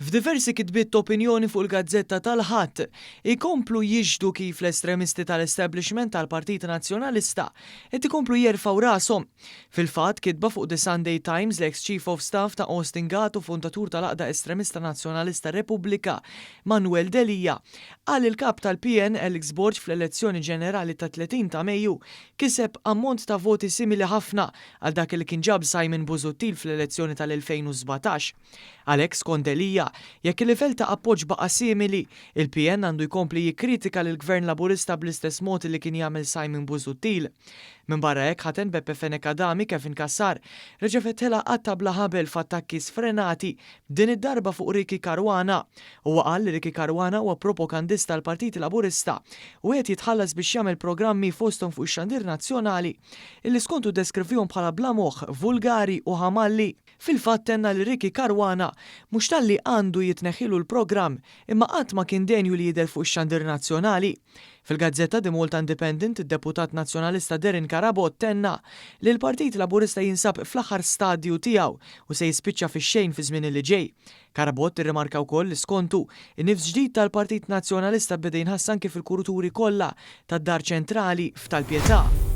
F'diversi kitbiet t'opinjoni fuq il-gazzetta tal-Ħadd, ikomplu jixhdu kif l-estremisti tal-establishment tal-Partit Nazzjonalista qed ikomplu jerfgħu rashom. Fil-fatt, kitba fuq The Sunday Times l-ex Chief of Staff ta' Austin Gatt u fundatur tal-għaqda estremista nazzjonalista Repubblika, Manuel Delia, qal il-kap tal-PN Alex Borg fl-elezzjoni ġenerali ta' 30 ta' Mejju kiseb ammont ta' voti simili ħafna għal dak li kien ġab Simon Busuttil fl-elezzjoni tal-2017. Għalhekk, skont Delia, jekk il-livell ta' appoġġ baqa' simili, il-PN għandu jkompli jikkritika lill-Gvern Laburista bl-istess mod li kien jagħmel Simon Busuttil. Minbarra hekk, ħaten Beppe Fenech Adami, Kevin Cassar, reġa' fetħilha qatta bla ħabel f'attakki sfrenati, din id-darba fuq Ricky Caruana. Huwa qal li Ricky Caruana huwa propagandist tal-Partit Laburista u qed jitħallas biex jagħmel programmi fosthom fuq ix-xandir nazzjonali illi skontu ddeskrivihom bħala bla moħħ, vulgari u ħamalli. Fil-fatt tenna li Ricky Caruana mhux talli għandu jitneħħilu l-programm imma qatt ma kien denju li jidher fuq ix-xandir nazzjonali. Fil-gazzetta The Malta Independent, id-deputat nazzjonalista Darren Carabott tenna li l-Partit Laburista jinsab fl-aħħar stadju tiegħu u se jispiċċa fix-xejn fi żmien li ġej. Carabott irrimarka wkoll li skontu in-nifs ġdid tal-Partit Nazzjonalista beda jinħass anke fil-kurituri kollha tad-Dar Ċentrali f'Tal-Pietà.